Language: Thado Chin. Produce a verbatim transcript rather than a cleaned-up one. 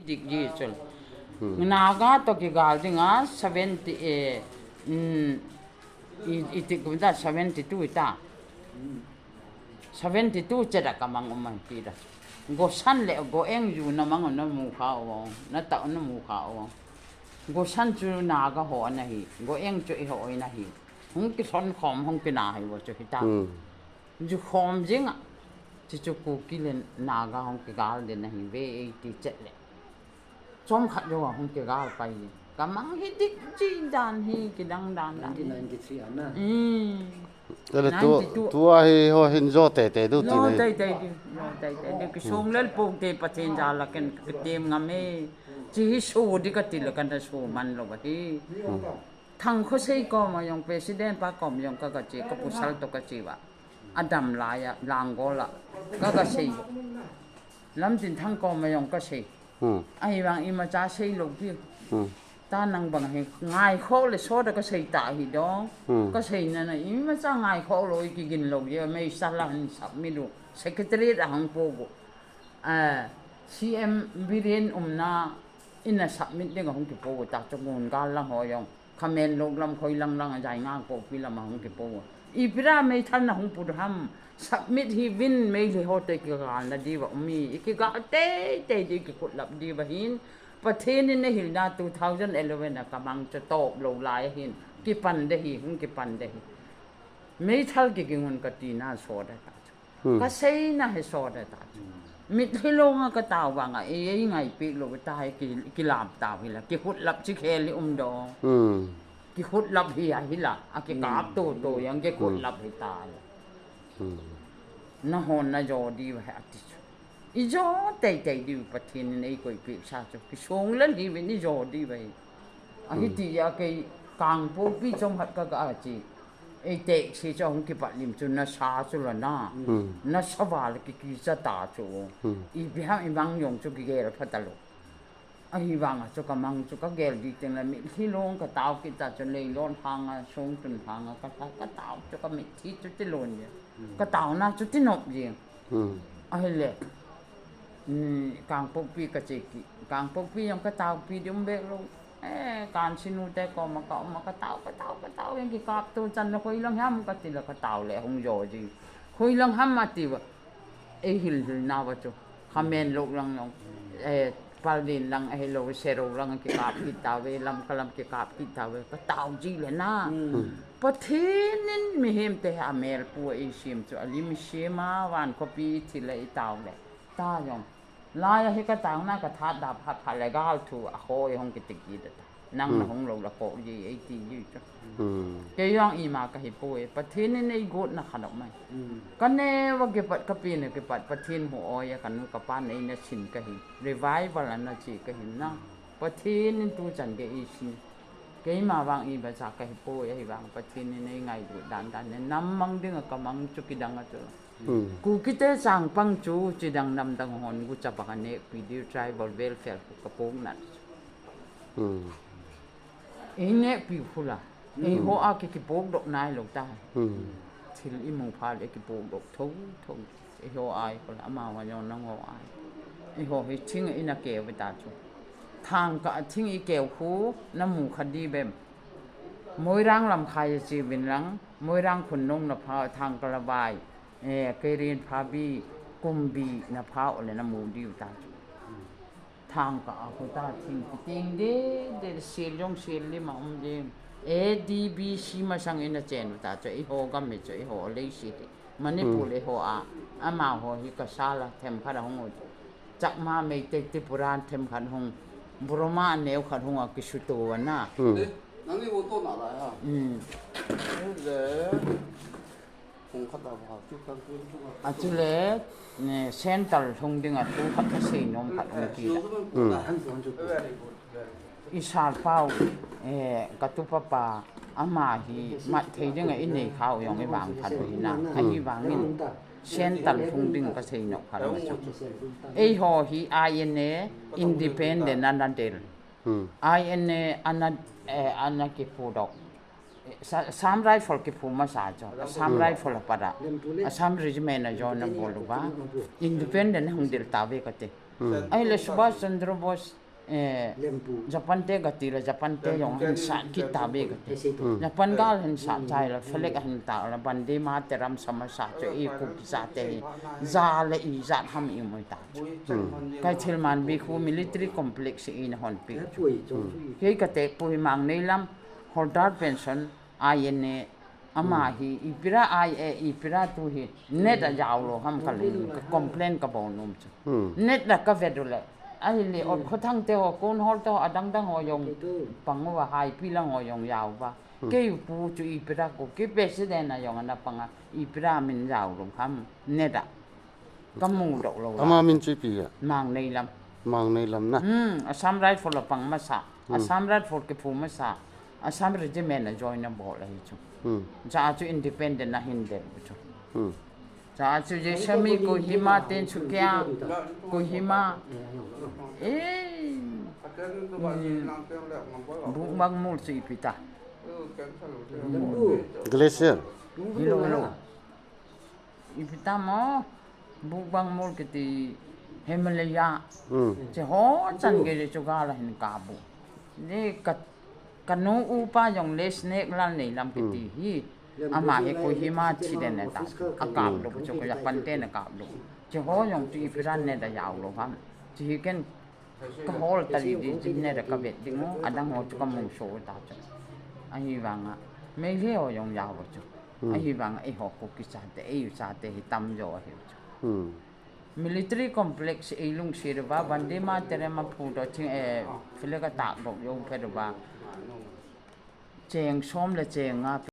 Dik ji chun. Hmm. Naga toh kigal dinga seventy, eh, mm, i, i tik kum ta seventy-two ta. Seventy-two cheda kamang um mai ti da. Gosan le Goeng ju namang na mu kha o, na ta na mu kha o. Gosan chu Naga ho ana hi, Goeng chu i ho oi na hi. Hung kithon khom, hung kina hi vo chu hita. Hmm. Ju khom jing a. Chu chu Kuki le Naga hung kigal den ahi ve, eighty chet le. Chomkhat jou a hung kigal pai jing. Kamang hi dik chi dan hi, kidang dan dan. Nineteen ninety-three ana. Hmm. Ele tu, nineteen ninety-two. Tua hi ho hin jo teitei diu ti nei. Jo teitei diu, jo teitei diu. Kisung lel pung te Pathen jal a ken kitem ngam e. Chi hi so di kati le kana so man lou ahi. Hmm. Thang Khosei koma jong, President pa koma jong ka, ka che, ka pasal toh ka che uva. Adam laiya, Langol a. Ka, ka sei. Lamtinthang koma jong ka sei. Hmm. Ahivang imacha sei lou pi. Hmm. Ta nang bang hi ngaikhoh le so da ka sei ta hi dong. Hmm. Ka sei na na imacha ngaikhoh lou i kigin lou je, meisal a hin submit u. Secretariat a hung po u. Ah, C M Biren umna in a submit ding a hung kipo u ta chu ngun gal lang ho jong. Khamenlok lam khoi lang lang a jai ngang po pi lam a hung kipo u. Ipi ra meithal na hung put ham. Submit hi vin Meitei ho te kigal na diu va um e. I kigal teitei diu, i kikhutlap diu va hin. Pathen in a hilna two thousand eleven a kamang chu top lou lai a hin. Kipan de hi, hung kipan de hi. Meithal ki kingun ka tina so da ta chu. Hmm. Ka seina hi so da ta chu. Mitlhi long a ka tao vang a, ei, ei ngaipi lou ta hi ki, kilam tao hi la. Kikhutlap chi khel hi um do. Hmm. Kikhutlap hi a hi la. A kikap to to jong kikhutlap hi ta la. Hmm. Na hon na jo diu va hi a ti chu. I jo teitei diu Pathen in ei koipeh sa chu. Kisung lel hi vin i jo diu va hi. Ahi ti a kei Kangpokpi chom hat ka ka a chi. Ei te si chu hung kipat lim chu na sa chu la na. Hmm. Na sa va le ki ki cha ta chu. Hmm. Ipi ham i mang jong chu kigel pha ta lou. Ahivang a chu kamang chu ka gel di teng la Mitlhi long ka tao kit ta chu Leilon hang a Songtun hang a ka tao, ka tao chu ka mitthi chu ti lon je. Hmm. Ka tao na chu ti nop jing. Hmm. Ahile. Hmm, Kangpokpi ka che ki. Kangpokpi jong ka taopi di um bek lou. Eh, Kansinu te koma ka um a ka tao, ka tao, ka tao, jong kikap to chan le khoi lang ham ka ti la ka tao le hung jo jing. Khoi lang ham a ti va. Ei hil hil na va chu. Khamenlok lang jong. Eh, Paldin lang, eh, lou, Sero lang kikap kit ta ve, Lamka lam kikap kit ta ve. Ka tao ji le na. Hmm. Pathen in mihem te hi a mel pu a i sim chu a lim i sim a, van khopi i thil a i tao le. Ta jong. Lai a hi ka tang na ka that da phat phat le gal thu a khoi hung kiti kit ta. Nang na hung lou la ko ji ei ti ji chu. Hmm. Kei jong ima ka hi poi, Pathen in ei got na kha lou mai. Hmm. Ka neo a kipat, ka pi na kipat, Pathen hu oi a ka nu ka pa nei na sin ka hi. Revival a na chi ka hi na. Pathen in tu chan kei i sin. Keima vang i ba cha ka hi poi, ahivang Pathen in ei ngailut dan dan ne. Nam mang ding a ka mang chu kidang a chu. Hmm. Kukite changpang chu chidang namdang hon gucha bang a nekpi diu tribal welfare khu ka pung nat. Hmm. Ei nekpi khu la. Ei ho a ki kipok doh nai lou ta. Hmm. Thil i mu pha le kipok doh tho tho. Ei ho ai khu la ama wa jong nang ho ai. Ei ho hi thing i na keu ta chu. Thangka a thing i keu khu na mu kha di bem. Moirang lam khai chi vin lang, Moirang khun nung na pha Thangka la vai. Eh, kei rin pha bi, kum bi na pha o le na mu diu ta chu. Thangka a khu ta thing kiteng de, de sil jong sil lim a um de. A D B C masang in a chen u ta chu, i ho gam hi chu, i ho lei si hi. Manipur i ho a, ama ho hi ka sa la, themkhat a hung u. Chakma, Meitei, Tripura themkhat hung. Burma a neo khat hung a kisuto a na. Hmm. Eh, nang ni wo to na la ya. Hmm. Le. Hung khat a ba, chu kan tu chu. A chu le, ne, central hung ding a tu khat ka sei nom khat hung ki da. Hmm. I sal pau, eh, ka tu papa, ama hi, mat thei ding a i nei khau jong i vang phat u hi na. Ahivang in, central hung ding ka sei nom khat ma chu. Ei ho hi I N A, independent a na del. Hmm. I N A ana, eh, ana kipu doh. Sa-, Assam Rifle kipu masa chu. Assam Rifle a pat a. Assam Regiment a join a bol uva. Independent hung del ta ve ka ti. Ahile Subhash Chandra Bose, eh, Japan te kati le, Japan te jong hin sat kit tave kati. Japan gal hin sat chai le, flag ahin tah le, Vande Mataram sama sa chu i Kuki chate hi ja le ijat ham i mu ta chu. Kei thil man bikhu military complex i na hon pi chu. Kei ka te pu hi Mangneilam, Hordar Pension, I N A, ama hi, ipi ra I A, ipi ra tu hi, net a jao lou ham ka le, ka complain ka bol nom chu. Net a ka vet u le, ahile, ot khothang te ho, kon hol te ho, adang dang ho jong, pang uva, Haipi lang ho jong jao uva. Kei pu chu ipi ra Kuki president a jong ana pang a, ipi ra min jao lou ham, net a. Ka mu doh lou la. Ama min chu ipi a? Mangneilam. Mangneilam na. Hmm, Assam Rifle a pang masa. Assam Rifle kiphu masa. Assam Regiment a join a bol ahi chu. Cha chu independent a hin dem chu. Cha chu Jessami, Kohima, Tinsukia, Kohima. Eh. Bukbang Mol chu ipi ta. Glacier. Hilo, hilo. Ipi ta mo, Bukbang Mol kiti Himalaya. Che ho chan gei le chu gal a hin kap u. Ni ka, ka nu upa jong le Snake Lal Neilam kiti hi. Ama hi Kohima thi den ta. A kap lou chu ko Japan te na kap lou. Che ho jong tu ipi ra net a jao lou ham. Che hi ken Ka hol ta di di, di net a ka vet ding u, adang ho chu ka mu so ta chu. Ahivanga, Meitei ho jong jao chu. Ahivanga, eiho Kuki chate, eiho chate hi tamjo ahi chu. Military complex ei lungset uva, Vande Mataram a phu doh thing, eh, flag a tah doh jong phet uva. Cheng som le cheng nga